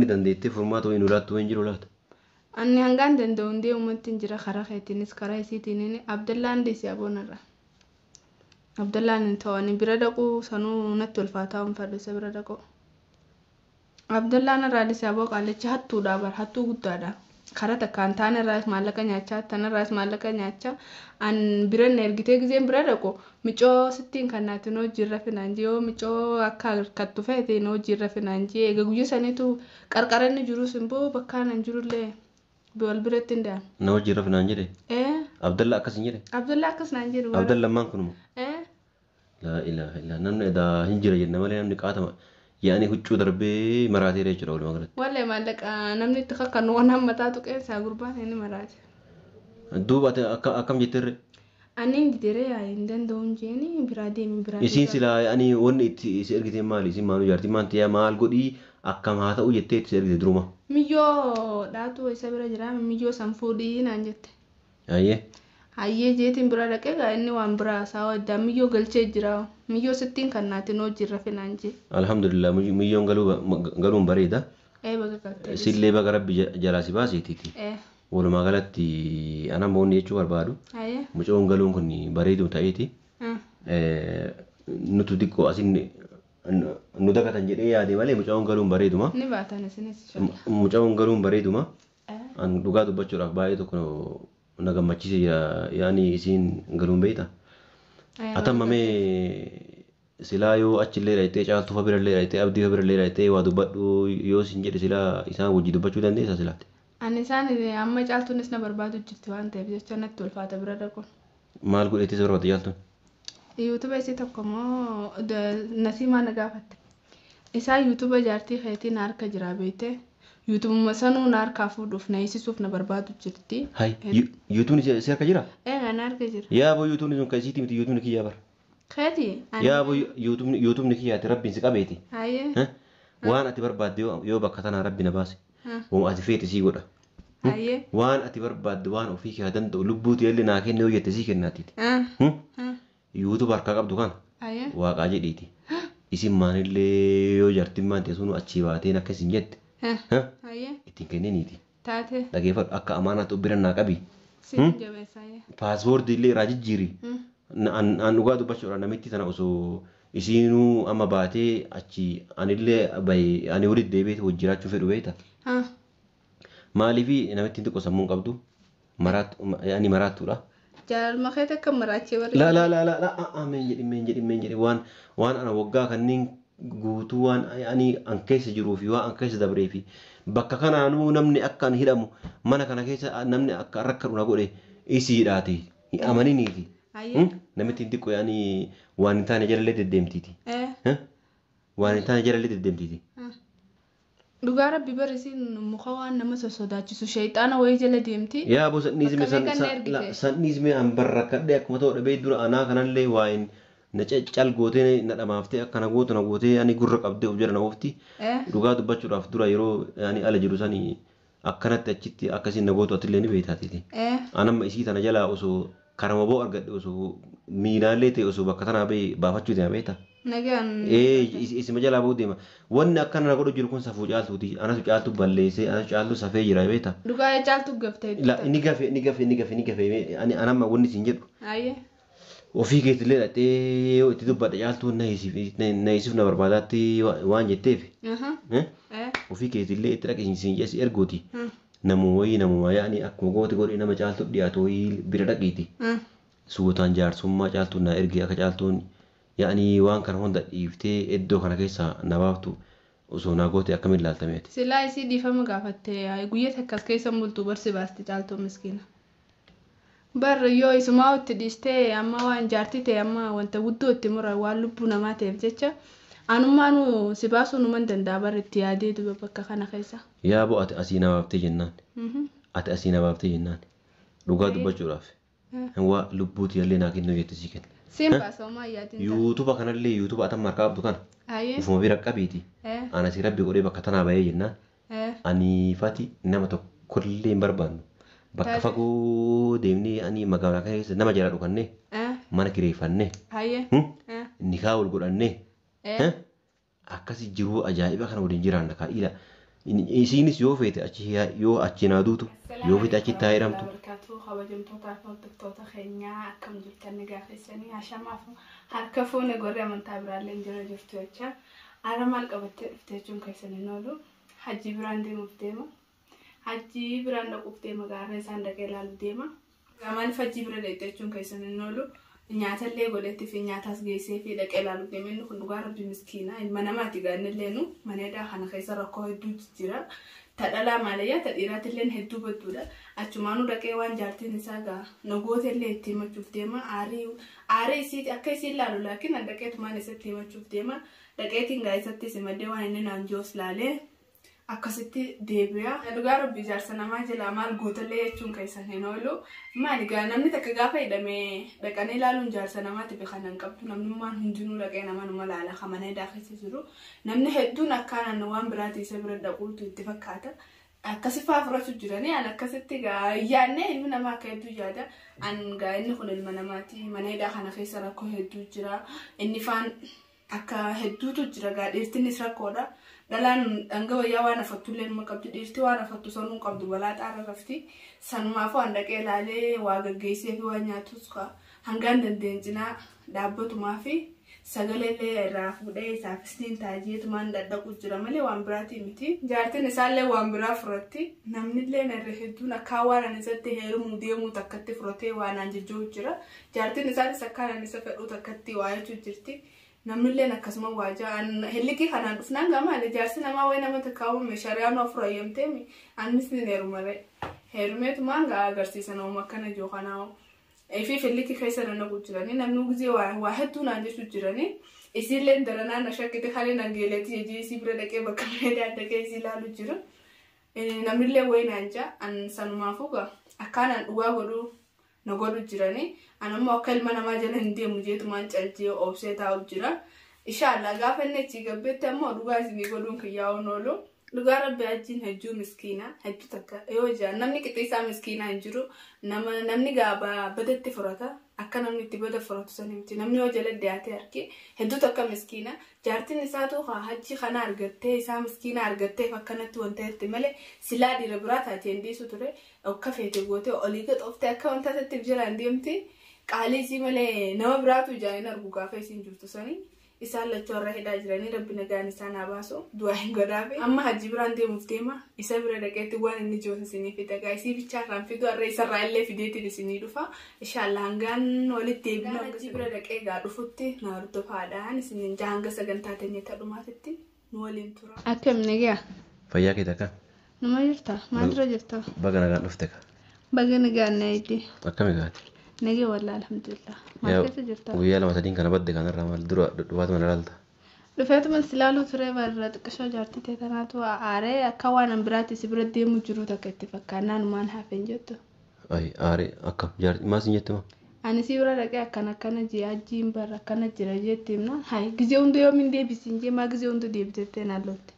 Dandeettee furmaata wayii nu laattu wayiin jiru laata? Ani hangaan danda'u hundee uummatti hin jira karaa keetiinis karaa isiitiin Abdallaan dhiisi aboonarra. Abdallaan hin ta'u ani bira dhaquu sanuu natti ulfaataa hin fadhu isa bira dhaquu. Abdallaan irraa dhiisi aboo qaalicha hattuudha bar hattuu guddaadha. Karaa takkaan taan irraas maallaqa nyaachaa tanarraas maallaqa nyaachaa an bira na ergitee gizeen bira dhaqu micoo sittiin kan naatin hojiirra finaan jee yoo micoo akka harkattu feeteen hojiirra finaan jee egaa guyyaa saniitu qarqara inni jirus immoo bakkaan an jirullee wal biratti hin deeman. Na hojiirra finaan jedhe? Ee. Abdallaa akkas hin jedhe? Abdallaa akkas naan jedhu. Abdallaan kunuma? Ee. Laa ilaaha illaa namni edaa hin jira jenna malee namni qaatama yaa'anii huccuu darbee maraateera jechuudha walumaa galatti. Wallee maallaqa namni itti kakkannu waan hammataa tuqeensaa gurbaan inni maraate. Duuba ati akkam jetterre? Ani hin didere yaa hin danda'uun jeeni biraa deemi biraa. Isiin silaa ani wanni itti si ergite maali? Isiin maal jaartii maal ta'ee maal godhii akkam haa ta'u jettee itti si ergite duruma? Miyyoo dhaatu isa bira jira miyyoo san fuudhii naan jette. Ayyee. Hayyee jeetiin bira dhaqee gaa inni waan biraa saawwa addaa miyyoo galchee jira miyyoo sittiin kan naatin hojiirra finaan jee. Alhamdulillah miyyoon galuun bareeda. Ee baga galtee. Sillee baga rabbi jalaa si baaseetiiti. Ee. Walumaa galatti ana moonni jechuu barbaadu. Hayyee. Mucoon galuun kun bareedu ta'eeti. Nutu xiqqoo asin nu dagatan jedhee yaade malee mucoon galuun bareeduma. Ni baatan isinis. Mucoon galuun bareeduma. An dhugaa dubbachuudhaaf baay'ee tokko na gammachiise jira yaani isiin galuun beekta. Atammamee silaa yoo achillee dhaqxee caaltuu fa birallee dhaqxee abdii fa birallee dhaqxee waa dubbadhu yoo isin jedhe silaa isaan wajji dubbachuu dandeessaa silaati. Ani isaan amma caaltuunis na barbaadu jirti waan ta'eef jecha natti ulfaata bira dhaquun. Maal godheetti si barbaadde caaltuun? Yuutuba isii tokko immoo Nasiimaa na gaafatte. Isaa yuutuba jaartii keetii na harka jira beekte. Yuutubuma sanuu na harkaa fuudhuuf na hiisisuuf na barbaadu jirti. Hay yuutubni si harka jira? Ee na harka jira. Yaa boo yuutubni sun kan isiitii miti yuutubni kiyyaa bara. Keeti? Yaa boo yuutubni kiyyaati rabbiin si qabeeti. Hayyee. Waan ati barbaadde yoo bakka tanaa rabbi na baase. Waan ati feete sii godha. Hayyee. Waan ati barbaadde waan ofii kee danda'u lubbuuti illee naa kenne yoo jette sii kennaatiiti. Yuutuba harkaa qabdu kana. Waaqaa jedhiiti. Isin maanillee yoo jaartiin maan ta'e sunu achii baateen akka isin jette. Ittiin kenniniiti. Taate. Dhageeffadhu akka amaanaatti bira naa qabi. Siin jabeessaa. Paaspoortii illee irraa jijjiiri. An dhugaa dubbachuudha namitti tana osoo isiinuu amma baatee achi anillee bahe ani walitti deebi'ee hojii jiraachuu fedhu beekta. Maaliif namitti xiqqoo sammuu hin qabdu ani maraattuudha. Jaalalma keeti akka maraachee barreessa. La la la la la meen jedhi meen jedhi meen jedhi waan waan ana waggaa kanneen guutuu waan ani an keessa jiruu fi waan an keessa dabree fi bakka kanaanuu namni akka an hidhamu mana kana keessa namni akka rakkatu na godhe isiidhaati amaniniiti. Namitti xiqqoo yaani waan hin taane jalallee deddeemtiiti. Waan hin taane jalallee deddeemtiiti. Dhugaa rabbi barisiin muka waan nama sosodaachisu shayxaana wayii jala deemti. Yaa bo sanniisme an barrakkadhee akkuma ta'u dhabee dura anaa kanallee waa'in na cal gootee na dhamaaftee akkana gootu na gootee ani gurra qabdee of jala na oofti. Dhugaa dubbachuudhaaf dura yeroo ani ala jiru sani akkanatti achitti akkasiin na gootu atillee ni beektaatiiti. Anamma isii tana jalaa osoo karama boo argadhe osoo miilaallee ta'e osoo bakka tanaa bahee baafachuu deema beektaa. Nagaan. Ee isima jalaa bahuu deema. Wanni akkana na godhu jiru kun safuu caaltuuti. Anatu caaltu balleessee anatu caaltu safee jira beektaa. Dhugaa caaltu gaftee. La inni gafe inni gafe inni gafe inni gafe ani anamma wanni isin jedhu. Ayyee. Ofii keetillee dhaqxee yoo itti dubbadhe caaltuun na hiisiif na barbaadaatti waan jetteef. Ofii keetillee itti dhaqe isin jeesi ergooti. Namuma wayii namuma yaa'anii akkuma goote godhee nama caaltu dhiyaatu wayii bira dhaqiiti. Suutaan jaarsummaa caaltuun na erge akka caaltuun yaa'anii waan kana hunda dhiiftee iddoo kana keessa na baaftu osoo naa goote akkamiin ilaaltameeti. Silaa isii dhiifama gaafatte guyyaa takkas keessa multu barsi baaste caaltuu miskiina. Bar yoo isumaa itti dhiistee amma waan jaartii ta'e amma wanta guddoo itti mura waan lubbuu namaa ta'eef jecha anummaanuu si baasuu numan danda'a bar itti yaadee duba bakka kana keessa. Yaa bo ati asii na baaftee jennaan. Ati asii na baaftee jennaan. Dhugaa dubbachuudhaaf. Waa lubbuuti illee naa kennuu jette sii kenna. Siin baasa homaa yaadin. Yuutuba kanallee yuutuba atamma harkaa qabdu kana. Ufuma bira qabiiti. Ana si rabbi godhee bakka tanaa bahee jennaan. Ani fati nama tokkollee hin barbaannu. Bakka fagoo deemnee ani magaalaa kana keessa nama jala dhukannee mana kireeffannee nikaa wal godhannee akkasi jiruu ajaa'iba kana waliin jiraanna kaa'ila. Isiinis yoo feete achi yoo achi naa duutu yoo feete achitti haa hiramtu. Kabajamtootaa fi hordoftoota keenyaa akkam jirtan nagaa keessanii hashamaaf harka fuune gorree amantaa biraallee jira jirtu jecha ara maal qabattee dhufte jechuun keessan hin oolu. Hajji biraan deemuuf deema. Hajji biraan dhaquuf deema gaarree isaan dhaqee ilaalu deema. Maaliif hajji bira dhaqxe jechuun keessan hin oolu. Nyaatallee godhetti fi nyaataas geessee fi dhaqee ilaalu deema. Inni kun dhugaa rabbi miskiina. Ilma namaati gaannillee nu mana hidhaa kana keessa rakkoo hedduu jira. Ta dhalaa maalayyaa ta dhiiraatillee hedduu badduudha. Achumaanuu dhaqee waan jaartiin isaa gaa nagootellee itti himachuuf deema. Aarii isiiti akka isiin ilaalu laakiin an dhaqeetumaan isatti himachuuf deema. Dhaqeetiin gaa isatti simadee waan inni naan joos laalee akkasitti deebi'a. Dhugaa rabbi ijaarsa namaa jalaa maal gootallee jechuun keessan hin oolu. Maali gaa namni takka gaafa hidhamee dhaqanii ilaaluun jaarsa namaatiif kan hin qabdu. Namnummaan hundinuu dhaqee nama numa laala kan mana hidhaa keessa jiru. Namni hedduun akkaan waan biraati isa bira dhaquutu itti fakkaata. Akkasi fa'aa fudhachuu jiranii an akkasitti gaa yaadne ilmi namaa akka hedduu yaada. An gaa inni kun ilma namaati. Mana hidhaa kana keessa rakkoo hedduu jira. Inni faan akka hedduutu jira gaa dhiirtinis rakkoodha. Dhalaan dhanga wayyaa waan afattullee numa qabdi dhiirti waan afattu sanuu qabdu balaa xaara rafti. Sanumaafuu an dhaqee ilaalee waa gaggeessee fi waan nyaatus hangaan dandeenye cinaa dhaabbatumaa fi sagaleellee irraa fuudhee isaafis niin taajiyeetumaan dhadhaqu jira malee waan biraatii miti. Jaartiin isaallee waan biraa furatti namnillee narra hedduun akkaan waan ani isatti heerumuu deemuu takkatti furatee waan aan jejjoo jira. Jaartiin isaanis akkaan ani isa fedhuu takkatti waa jechuu jirti. Namnilleen akkasuma waajaa hillikii kanaan dhufnaan gama jaarsi namaa wayi nama takka uume shari'aan of rayyamtee annis ni heerumare. Heerumeetumaan gaa agarsiisan uuma akkana jiru kanaa. Fi hillikii keessa naqu jiranii namni gizee waa hedduu naan jechuu jiranii isiilleen daranaa na shakkite kalee nan geeleetii jejii isii bira dhaqee bakka malee dhaqee isii ilaalu jiru. Namnillee wayi naan jaa an sanumaafuu gaa akkaan dhugaa godhuu na godhu jiranii an ammoo akka ilma namaa jala hin deemu jeetumaan calcee obsee taa'u jira. Inshaallah gaafa inni achi gabbeetti ammoo dhugaa isinii godhuun kiyyaa'uun oolu. Dhugaa rabbi ajjiin hedduu miskiina hedduu takka yoo jira namni qixxiisaa miskiina hin jiru namni gaabaa badatti furata akka namni itti bada furatu san miti namni yoo jala dhiyaatee arge hedduu takka miskiina jaartiin isaatu hajji kana argattee isaa miskiina argatteef akkanatti wanta itti malee silaa dhiira biraa taatee hin dhiisu ture akka feete gootee olii gaxooftee akka wanta itti jalaan deemti qaalii isii malee nama biraatu ijaan hin argu gaafa isiin jirtu sanii. Isaan lachuu irra hidhaa jiranii rabbi nagaan isaan haa baasu du'aa hin godhaafe. Amma hajji biraan deemuuf deema isa bira dhaqeetti waan inni jiru isinii fida gaa isii bichaa irraan fidu har'a isarraa illee fideetiin isinii dhufa. Inshaallah hangaan walitti deebinu hajji bira dhaqee gaa dhufutti na hordofaadhaan isiniin jaa hanga sagantaa teenya dhumaatitti nu waliin tura. Akkam nagaa? Fayyaa kee takka? Nama jirta? Maalirra jirta? Baga nagaan dhufte ka. Baga nagaan na eegde. Akkami gaati? Nagee wallaa alhamdulillah. Maal keessa jirta? Guyyaa lama sadiin kana badde kanarraa maal dura dhufaatuma na laalta? Dhufeetuma si ilaaluu ture barra xiqqishoo jaartii ta'e tanaatu aaree akka waan an biraatti si bira deemu jiru takka itti fakkaannaan maal hafeen jettu. Ayi aaree akkam jaartii maal siin jette moo? Ani si bira dhaqee akkana akkana jee ajjiin barra akkana jira jetti himna. Hayi gizee hunda yoomiin deebisiin jee maa gizee hunda deebitettee naan lolte.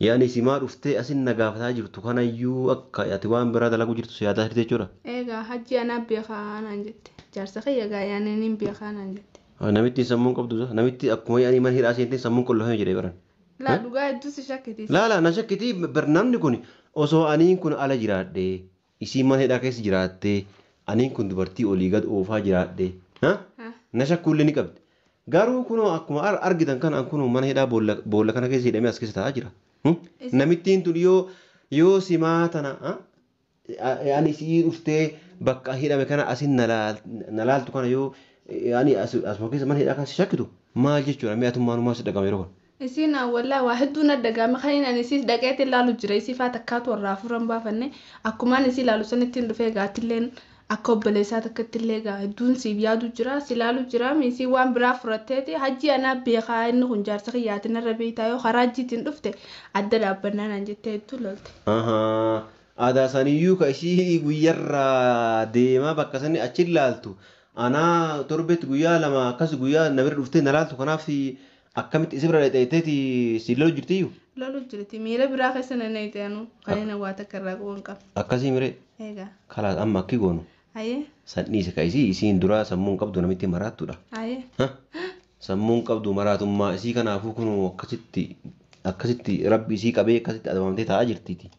Yaani simaa dhuftee asin na gaafataa jirtu kanayyuu akka ati waan biraa dalaguu jirtu si yaadaa jirti jechuudha. Egaa hajji anaa beekaa naan jette. Jaarsa kiyya gaa yaani niin beekaa naan jette. Namitti sammuun qabdu namitti akkuma yaani mana hidhaa seentee sammuun qollofame jedhee baran. Laa dhugaa hedduu si shakkiti. Laa laa na shakkiti namni kun osoo aniin kun ala jiraadhee isiin mana hidhaa keessa jiraattee aniin kun dubartii olii gad oofaa jiraadhee na shakkuullee ni qabdi. Garuu kunoo akkuma argitan kana kunoo mana hidhaa boolla kana keessa hidhamee as keessa taa'aa jira. Namittiin tun yoo simaa tana ani sii dhuftee bakka hidhame kana asin na laaltu kana yoo ani asuma keessa mana hidhaa kana si shakkitu maal jechuudha mi'a tummaan si dhagama yeroo kana. Isiin wallaa waa hedduu na dhagama kan ani isii dhaqeetti ilaalu jira isii faa takkaatu warraa afuran baafanne akkumaan isii ilaalu sanittiin dhufee gaattilleen akka obboleessaa takkatti illee gaa hedduun siif yaadu jira si ilaalu jira isii waan biraa furatteeti hajji anaa beekaa inni kun jaarsa kiyyaatiin irra beektaa yoo karaa hajjiitiin dhufte adda dhaabbannaa naan jettee hedduu lolte. Aadaa isaaniiyyuu ka ishii guyyarraa deemaa bakka sanii achi ilaaltu anaa torbeetti guyyaa lama akkas guyyaa na bira dhuftee na laaltu kanaaf akkamitti isa bira dhaqxeetti si lolu jirtiyyuu? Lolu jirti miira biraa keessa na naqxe anuu kan inni waa takka irraa qabu hin qabu. Akkasii miree? Egaa. Kalaas amma akki goonu. Ayyee. San dhiise ka isii isiin duraa sammuun qabdu namitti maraattuudha. Ayyee. Sammuun qabdu maraatummaa isii kanaafuu kun akkasitti Akkasitti rabbi isii qabee akkasitti adabamtee taa'aa jirtiiti.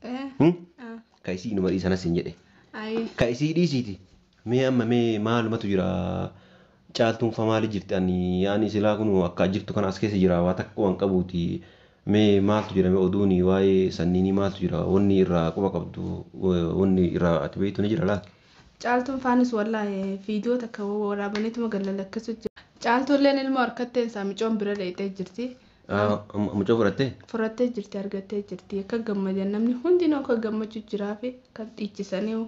Ka isii inuma dhiisanas hin jedhe. Ka isii dhiisiiti. Mee amma mee maalumatu jira? Caaltuun fa maali jirti? Ani yaani silaa kun akka jirtu kana as keessa jira waa takka waan qabuuti. Mee maaltu jira mee oduuni waa'ee sanniinii maaltu jira? Wanni irraa quba qabdu wanni irraa ati beektu ni jira laata? Caaltuun faanis wallaahi viidiyoo takka waraabaniituma gallalakkisuu jira. Caaltuulleen ilmoo harkatteen isaa micoon bira dheeyxee jirti. Mucoo fudhattee? Fudhattee jirti argattee jirti. Akka gammadan namni hundinuu akka gammachuu jiraa fi kan dhiichisanii.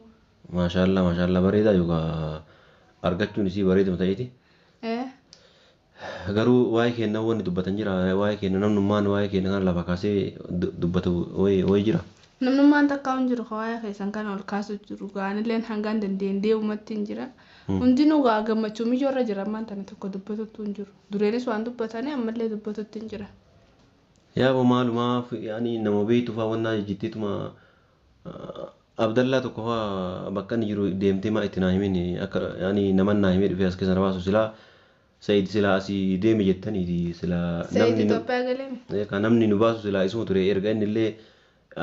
Maashaallaa maashaallaa bareedaa yookaan argachuun isii bareeduma ta'eeti. Garuu waa'ee keenya wanni dubbatan jira waa'ee keenya namnummaan waa'ee keenya kana lafa kaasee dubbatu wayii jira. Namnummaan takka hin jiru waa'ee keessan kana ol kaasu jiru gaanilleen hangaan dandeenye deemumatti hin jira. Hundinuu gaa gammachuu mijoorra jira ammaan tana tokko dubbatutti hin jiru. Dureenis waan dubbatanii ammallee dubbatutti hin jira. Yaaboo maalumaaf yaani nama beektu fa'aa wannaa jijjiitteetuma Abdallaa tokko fa'aa bakka inni jiru deemtee maa itti naa himin akka yaani nama naa himee dhufee as keessa na baasu silaa Sayid silaa asii deeme jettaniiti silaa Sayid Itoophiyaa galeeme. Kan namni nu baasu silaa isuma ture erga inni illee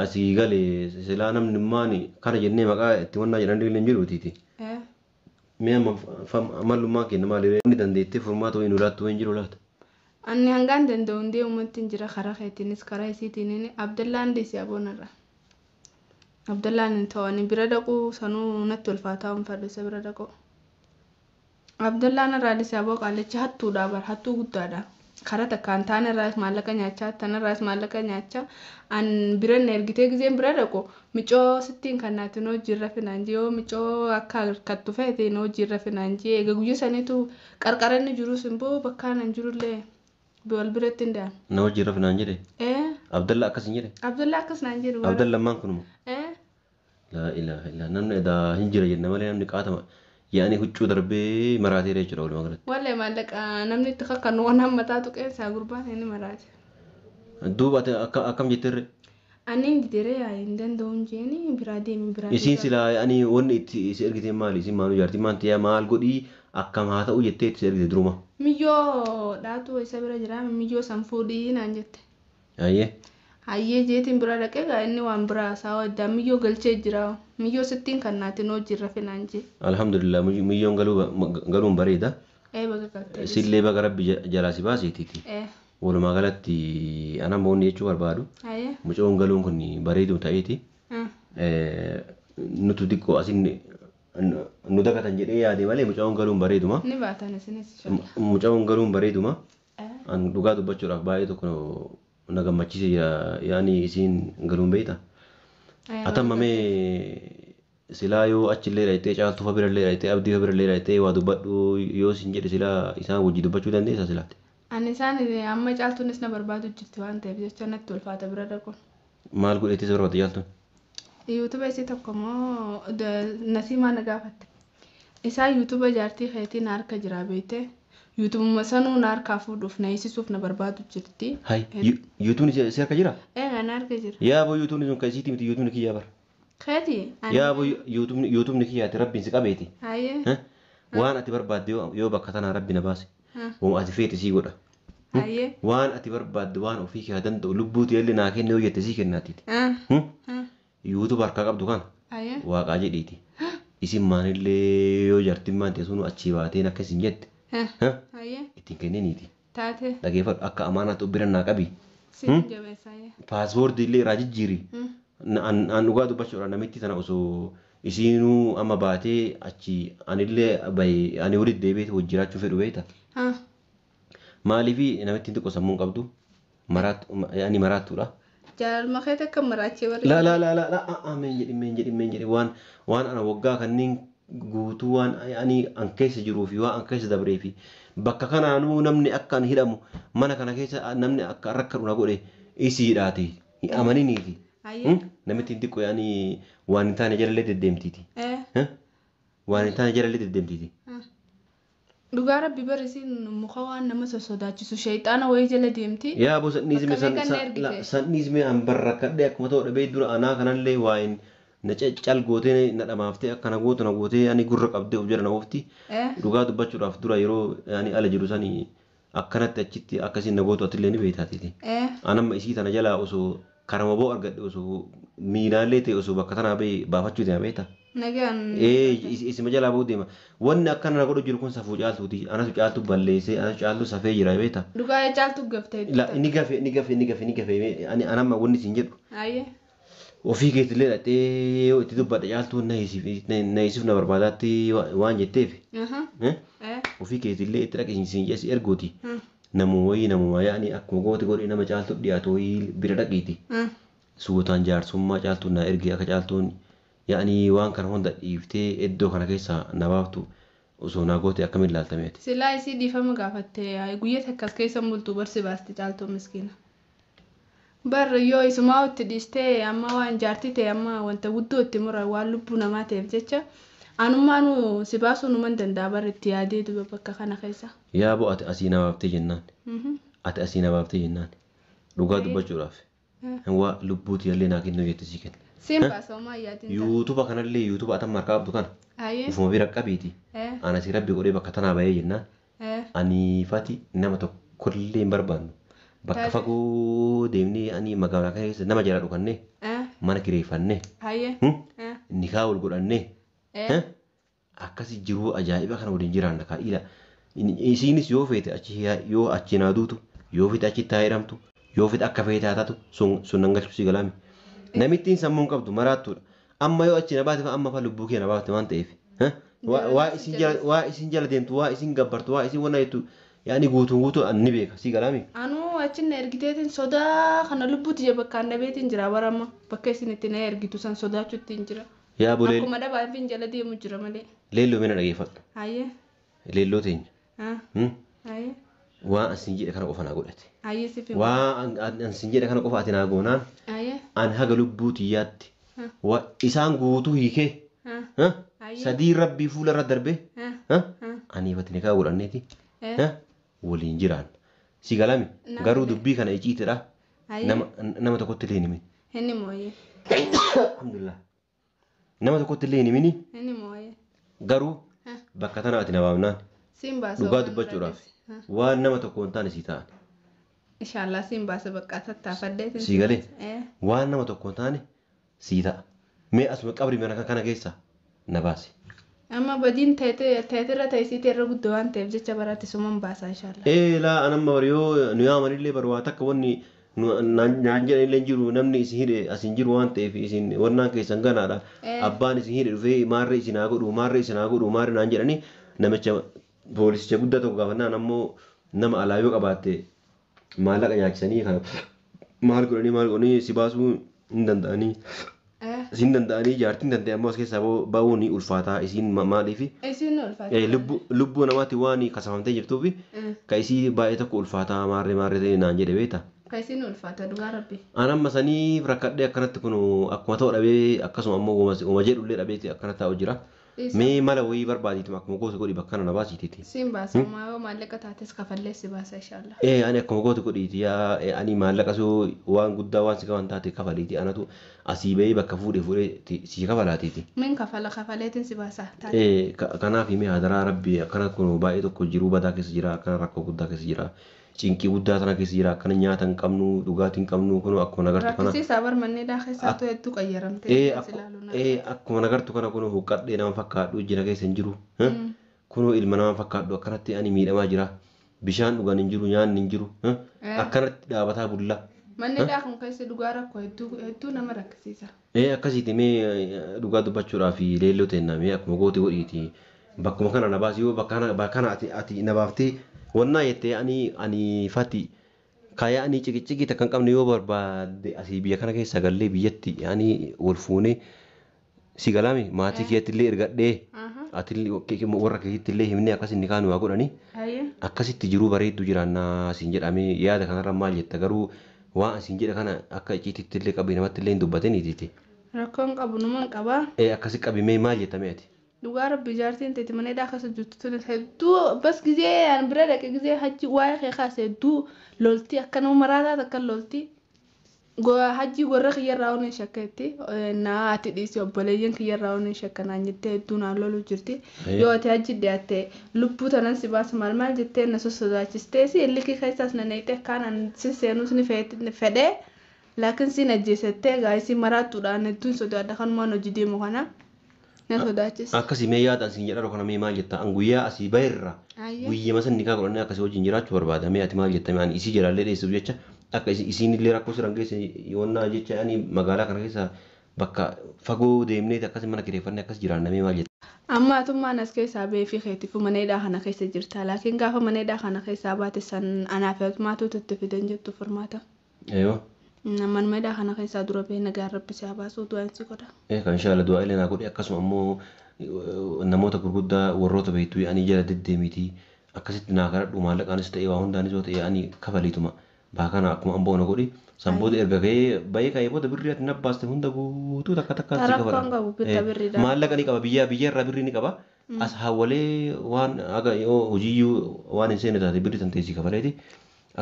asii gale silaa namni maani kana jennee maqaa itti wannaa jedhan illee hin jiruutiiti. Mee amma mallummaan keenya maali inni dandeettee furmaata wayii nu laattu wayii hin jiru laata? Ani hangaan danda'u hundee uummatti hin jira karaa keetiinis karaa isiitiin Abdallaan dhiisi aboonarra. Abdallaan hin ta'u bira dhaquu sanuu natti ulfaataa hin fadhu isa bira dhaquu. Abdallaan irraa dhiisi aboo qaalicha hattuudha bar hattuu guddaadha. Karaa takkaan taan irraas maallaqa nyaachaa tan irraas maallaqa nyaachaa an bira na ergitee gizeen bira dhaqu micoo sittiin kan naatiin hojiirra finaan jee yoo micoo akka harkattu feeteen hojiirra finaan jee egaa guyyaa saniitu qarqara inni jirus immoo bakkaan hin jirullee wal biratti hin da'an. Na hojiirra finaan jedhe? Abdallaa akkas hin jedhe? Abdallaa akkas naan jedhu. Abdallaan maan kunuma? Laa ilaaha illaa namni edaa hin jira jenna malee namni qaatama. Yaani huccuu darbee maraateera jechuudha walumaa galatti. Wallee maallaqa namni itti kakkannu waan hammataa tuqeensaa gurbaan inni maraate. Duuba ati akkam jetteerre? Ani hin didere hin danda'u hin jeeni biraa deemi biraa. Isiin silaa ani wanni itti si ergite maali? Isiin maanu jaartii maan ta'ee maal godhii akkam haa ta'u jettee itti si ergite duruma? Miyyoo dhaatu isa bira jira miyyoo san fuudhii naan jette. Ayyee. Hayyee jeetiin bira dhaqee gaa inni waan biraa saawwa addaa miyyoo galchee jira. Miyyoo sittiin kan naatiin hojiirra finaan jee. Alhamdulillah miyyoon galuun bareeda. Baga galtee. Sillee baga rabbi jalaa si baaseetiiti. Walumaa galatti ana moonni jechuu barbaadu. Mucoon galuun kun bareedu ta'eeti. Nutu xiqqoo asin nu dagatan jedhee yaade malee mucoon galuun bareeduma. Ni baatan isinis. Mucoon galuun bareeduma. An dhugaa dubbachuudhaaf baay'ee tokko na gammachiise jira yaani isiin galuun beekta. Atamma mee silaa yoo achillee dhaqxee caaltuu fa birallee dhaqxee abdii fa birallee dhaqxee waa dubbadhu yoo isin jedhe silaa isaan wajji dubbachuu dandeessa silaati. Ani isaan amma caaltuunis na barbaadu jirti waan ta'eef jecha natti ulfaata bira dhaquun. Maal godheetti si barbaadde caaltuun? Yuutuba isii tokko immoo Nasiimaa na gaafatte. Isaa yuutuba jaartii keetii na harka jira beekte. Yuutubuma sanuu na harkaa fuudhuuf na hiisisuuf na barbaadu jirti. Hai yuutuubni si harka jira? Ee na harka jira. Yaa boo yuutuubni sun kan isiitii miti yuutuubni kiyyaa bara. Keeti? Yaa boo yuutuubni kiyyaati rabbiin si qabeeti. Hayyee. Waan ati barbaadde yoo bakka tanaa rabbi na baase. Waan ati feete sii godha. Hayyee. Waan ati barbaadde waan ofii kee danda'u lubbuuti illee naa kenne yoo jette sii kennaatiiti. Yuutuuba harkaa qabdu kana. Waaqaa jedhiiti. Isin maanillee yoo jaartiin maan ta'e sunu achii baateen akka isin jette. Ittiin kenniniiti. Taate. Dhageeffadhu akka amaanaatti of bira naa qabi. Siin jabeessa. Paaspoortii illee irraa jijjiiri. An dhugaa dubbachuudha namitti tana osoo isiinuu amma baatee achi anillee bahee ani walitti deebi'ee hojii jiraachuu fedhu beekta. Maaliif namitti xiqqoo sammuu hin qabdu ani maraattuudha. Jaalaluma keetii akka maraachee barreessa. La la la la la meen jedhi meen jedhi meen jedhi waan ana waggaa kanneen guutuu waan ani an keessa jiruu fi waan an keessa dabree fi bakka kanaanuu namni akka an hidhamu mana kana keessa namni akka rakkatu na godhe isiidhaati amaniniiti. Namitti xiqqoo yaani waan hin taane jalallee deddeemtiiti. Waan hin taane jalallee deddeemtiiti. Dhugaa rabbi barisiin muka waan nama sosodaachisu shayxaana wayii jala deemti. Yaa bo sanniisme an barrakkadhe akkuma ta'u dhabee dura anaa kanallee waa'in na cal gootee na dhamaaftee akkana gootu na gootee ani gurra qabdee of jala na oofti. Dhugaa dubbachuudhaaf dura yeroo ani ala jiru sani Akkanatti achitti akkasiin na gootu atillee ni beektaatiiti. Anamma isii tana jalaa osoo karama boo argadhe osoo miilaallee ta'e osoo bakka tanaa bahee baafachuu deema beektaa? Nagaan. Ee isima jalaa bahuu deema. Wanni akkana na godhu jiru kun safuu caaltuuti. Anatu caaltu balleessee anatu caaltu safee jira beektaa? Dhugaa caaltu gaftee. La inni gafe inni gafe inni gafe inni gafe ani anamma wanni siin jedhu. Ayyee. Ofii keetillee dhaqxee yoo itti dubbadhe caaltuun na hiisiif na barbaadaatti waan jetteef. Ofii keetillee itti dhaqi siin jedhe ergooti. Namuma wayii namuma yaa'anii akkuma goote godhee nama caaltu dhiyaatu wayii bira dhaqiiti. Suutaan jaarsummaa caaltuun na erge akka caaltuun yaa'anii waan kana hunda dhiiftee iddoo kana keessaa na baaftu osoo naa goote akkamiin ilaaltameeti. Silaa isii dhiifama gaafatte guyyaa takkas keessa bultu barsi baasti caaltuu miskiina. Bar yoo isumaa itti dhiistee amma waan jaartii ta'e amma wanta guddoo itti mura waan lubbuu namaa ta'eef jecha anummaanuu si baasuu numan danda'a bar itti yaadee duba bakka kana keessa. Yaa bo'o ati asii na baaftee jennaan. Ati asii na baaftee jennaan. Dhugaa dubbachuudhaaf. Waa lubbuuti illee naa kennuu jette sii kenna. Siin baasa homaa yaadin ta'a. Yuutuba kanallee yuutuba atan markaa qabdu kana. Ufuma bira qabiiti. Ana si rabbi godhee bakka tanaa bahee jennaan. Ani fati nama tokkollee hin barbaannu. Bakka fagoo deemnee ani magaalaa kana keessa nama jala dhukannee mana kireeffannee nikaa wal godhannee akkasi jiruu ajaa'iba kana waliin jiraanna kaa'ila. Isiinis yoo feete achi yoo achi naa duutu yoo feete achi taa jedhamtu yoo feete akka feete haa taatu sun nan galchu si galaami. Namittiin sammuu hin qabdu maraattuudha. Amma yoo achi na baate amma fa lubbuu kee na baafte waan ta'eef. Waa isin jala deemtu waa isin gabbartu waa isin wanna jettu yaani guutuun guutuu ni beeka si galaami. Anuu achi na ergiteetiin sodaa kana lubbuuti jee bakka dhabeetiin jira barama bakka isin itti na ergitu san sodaachuutti hin jira. Yaa bolee. Akkuma dhabaa fi jala deemu jira malee. Leelloo mina dhageeffadhu. Hayyee. Leelloo teenya. Hayyee. Waan asin jedhe kana qofa naa godhate. Hayyee siif. Waan asin jedhe kana qofa ati naa goonaan. Hayyee. An haga lubbuu tiyyaatti. Isaan guutuu hiikee. Sadii rabbii fuula irra darbee. Ani ifatti nikaa godhanneeti. Waliin jiraan. Si galame garuu dubbii kana iciitidha. Nama tokkotti illee hin himin. Inni mooyee. Alhamdulillah. Nama tokkotti illee hin himini. Inni mooyee. Garuu bakka tana ati na baafnaan. Siin baasa. Dhugaa dubbachuudhaaf waan nama tokko hin taane sii ta'an. Inshaallah siin baasa bakka tattaafadhee. Sii galee waan nama tokko hin taane sii ta'a. Mee asuma qabri mana kana keessa na baasi. Amma badiin teetirra teessitee irra guddoo waan ta'eef jecha baraatti suman baasa inshaallah. Ee laa anamma bari yoo nu yaamanillee bari waa takka wanni naan jedhanillee jiru namni isin hidhe asin jiru waan ta'eef isin wannaan keessan ganaadha. Abbaan isin hidhe dhufee maarree isin haa godhu maarree isin haa godhu maarree naan jedhani namicha poolisicha guddaa tokko gaafannaan ammoo nama alaa yoo qabaatte maallaqa nyaachisanii kana maal godhanii si baasuu hin danda'anii. Isin danda'anii jaartiin danda'e ammoo as keessaa ba'uu ni ulfaataa isiin maaliifi? Isiin ulfaataa. Lubbuu namaatti waan kasafamtee jirtuufi ka isii baay'ee tokko ulfaataa maarree maarree ta'e naan jedhe beekta. Ka isiin ulfaata dhugaa rabbi. An amma saniif rakkadhee akkanatti kun akkuma ta'u dhabee akkasuma ammoo uuma jedhullee dhabeeti akkana taa'u jira. Mee mala wayii barbaadiitu akkuma gootu godhi bakka kana na baasiitiiti. Siin baasa yoo maallaqa taates kafallee si baasa inshaallah. Ee ani akkuma gootu godhiiti yaa ani maallaqa soo waan guddaa waan si qaban taate kafaliiti anatu asii bahee bakka fuudhee fuudhee si kafalaatiiti. Min kafala kafaleetiin si baasa taate. Ee kanaaf himee hadaraa rabbi akkana kun baay'ee tokko jiruu badaa keessa jira akkana rakkoo guddaa keessa jira. Cinqii guddaa tana keessa jira akkana nyaata hin qabnu dhugaatii hin qabnu kun akkuma nagartu kana. Rakkisiisaa bar manneen keessattuu hedduu qayyaramtee. Ee akkuma nagartu kana kun huqqadhee nama fakkaadhu jira keessa hin jiru. Kun ilma nama fakkaadhu akkanatti ani miidhamaa jira. Bishaan dhugan hin jiru nyaanni hin jiru. Akkanatti dhaabataa bulla. Manni kun keessa dhugaa rakkoo hedduu nama rakkisiisa. Ee akkasiiti mee dhugaa dubbachuudhaaf leelloo ta'e mee akkuma goote godhiiti. Bakkuma kana na baasi yoo bakka kana ati na baaftee wannaa jettee ani fati kaaya ani ciqicciqii takka hin qabne yoo barbaadde asii biyya kana keessa gallee biyyatti ani wal fuunee si galaame maatii keetti illee ergadhee ati warra keetti illee himnee akkas inni kaanu waa godhanii akkasitti jiruu bareedduu jiraannaa siin jedhamee yaada kanarra maal jetta garuu waan asiin jedha kana akka icciititti illee qabii namatti illee hin dubbatiniiti. Rakkoon qabu numan qabaa. Ee akkasi qabimee maal jettamee ati? Dhugaa rabbi jaartiin teeti mana hidhaa keessa jirtu tun hedduu bas gizee an bira dhaqe gizee hachi waa'ee kee kaase hedduu lolti akka nama maraataa takka lolti. Hajji warra kiyyarraa oon shakkeetti naa ati dhiisi obboleeyyan kiyyarraa oon shakkanaan jettee hedduu naan loluu jirti. Yoo ati hajji dhiyaatte lubbuu tanan si baasu maal maal jettee na sossodaachistee si illikii keessaas na neeyite akkaan si seenuus ni fedhee laakiin siin ajjeesettee gaayisii maraattuudhaan hedduun sodaadha kanumaan hojii deemu kana na sodaachisa. Akkasii mee yaadaan siin jedhaa kana mee maal jetta an guyyaa asii bahirra guyyama san nikaa godhannee akkasii wajjin jiraachuu barbaada mee ati maal jetta mee ani isii jalaallee dheessuuf jecha akka isiin illee rakkoo siran geesse yoonnaa jecha ani magaalaa kana keessa bakka fagoo deemnee akkasii mana kireeffannee akkas jiraanna mee maal jetta. Amma atummaan as keessaa bahee fi keetiif mana hidhaa kana keessa jirta laakiin gaafa mana hidhaa kana keessaa baate san anaaf atumaatu itti fidan jettu furmaata. Eeyoo. Manuma hidhaa kana keessaa dura bahee nagaan rabbi si haa baasu du'aan si godha. Kan inshaalla du'aa illee naa godhe akkasuma ammoo namoota gurguddaa warroota beektuu yaa'anii jala deddeemiti akkasitti naa kadhadhu maallaqaanis ta'e waa hundaanis yoo ta'e yaa'anii kafaliituma baakana akkuma amboo na godhi san booda erga gahee bahee ka'ee booda birrii ati na baaste hunda guutuu takka takkaan si Rakkoon qabu bitta birriidha. Maallaqa ni qaba biyya biyya irraa birrii ni qaba. As hawwalee waan aga yoo hojiiyyuu waan hin seenne taate birrii tan teessii kafaleeti.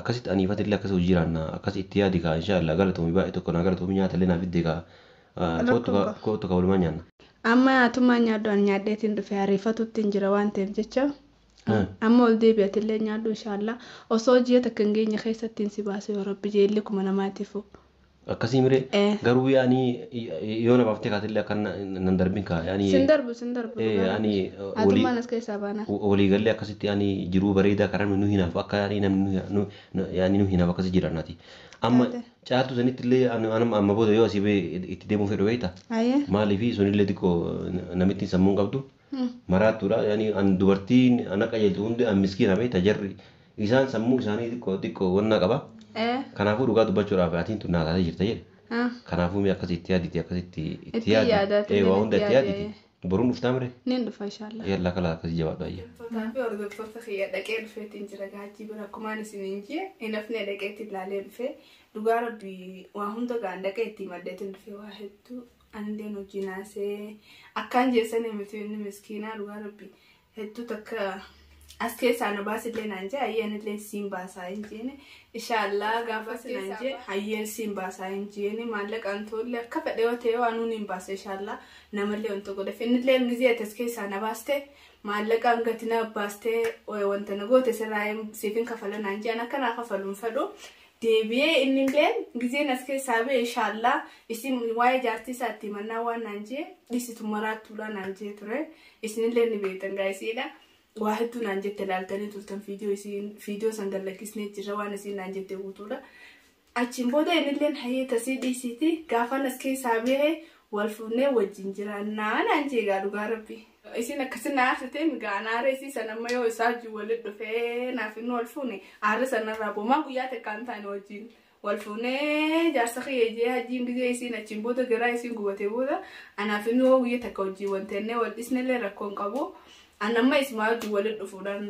Akkasitti aniifatillee akkas hojii jiraanna akkas itti yaadi kaa inshaalla galatoomii baay'ee tokko naa galatoomii nyaata illee naa fidde kaa kootu kaa walumaa nyaanna. Amma atummaan nyaadhu ani nyaadheetiin dhufe ariifatutti hin jira waan ta'eef jecha. Amma ol deebi'atillee nyaadhu inshaalla osoo ji'a takka hin geenye keessatti si baase yoo rabbi jeelli kuma namaatiif. Akkasii miree garuu yaani yoo na baaftee kaatillee akka nan darbin kaa yaani. Sin darbu sin darbu. Yaani Atummaan as keessaa baana. Waliigallee akkasitti yaani jiruu bareedaa karaa nu hinaaf akka yaani namni yaani nu hinaaf akkasi jiraannaati. Amma caaltu sanitti illee amma booda yoo asii bahee itti deemuu fedhu beekta. Maaliif sunillee xiqqoo namitti sammuu hin qabdu. Maraattuudha yaani an dubartiin ana qajeeltu hundi an miskiina beekta jarri isaan sammuu isaanii xiqqoo xiqqoo wannaa qaba. Kanaafuu dhugaa dubbachuudhaaf atiin tun naa taatee jirta jedhe. Kanaafuu mee akkasitti yaaditi akkasitti itti yaadi. Waa hunda itti yaaditi. Boruun dhuftaa mire? Niin dhufa inshaalla. Yallaa kalaa akkasii jabaadhu ayya. Fi hordoftoota kiyya dhaqee dhufeetiin jira gaachii bira akkumaan isin hin jee hin hafne dhaqeetti ilaalee dhufe dhugaa rabbi waa hunda gaan dhaqee itti maddeetiin dhufe waa hedduu anilleen hojii naasee akkaan jeessanii miti inni miskiinaa dhugaa rabbi hedduu takka as keessaa nu baasillee naan jee hayyeen illee siin baasaa hin jeene inshaallaa gaafa naan jee hayyeen siin baasaa hin jeene maallaqaan tolle akka fedhe yoo ta'e waan nuun hin baase inshaallaa namallee wanta godheef innillee gizee ati as keessaa na baaste maallaqaan gati na baastee wanta na goote sirraa siif hin kafala naan jee akka naa kafaluun fedhu deebi'ee inni illee gizeen as keessaa ba'e inshaallaa isin waa'ee jaartii isaatti mannaa waan naan jee dhisitu maraattuudha naan jee ture isinillee ni beektan gaa'isiidha. Waa hedduu naan jette ilaaltanii turtan viidiyoo san gallakkisnee jirra waan isiin naan jette guutuudha. Achiin booda innilleen hayyee tasii dhiisiiti gaafan as keessaa bahee wal fuunee wajjin jiraannaa naan jeegaa dhugaa rabbi. Isiin akkasi na aarsitee migaa aara isii san amma yoo isaa wajjin walitti dhufee naaf inni wal fuune aarri sanarraa boomaa guyyaa takkaan taane wajjin. Wal fuunee jaarsa kiyya jee hajjiin gizee isiin achiin booda garaa isiin gubatee booda anaaf inni hoo guyyaa takka wajjin wanteennee wal dhisnellee rakkoo hin qabu. Anamma ismaa wajjin walitti dhufuudhaan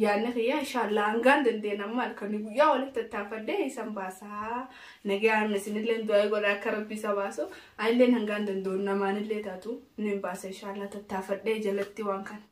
yaadni kiyya inshaallaa hangaan dandeenye amma halkanii guyyaa walitti tattaafadhee isan baasaa nagaan isinillee du'aa godha akka rabbi isa baasu anillee hangaan danda'u namaanillee taatu ni baasa inshaallaa tattaafadhee jalatti waan kana.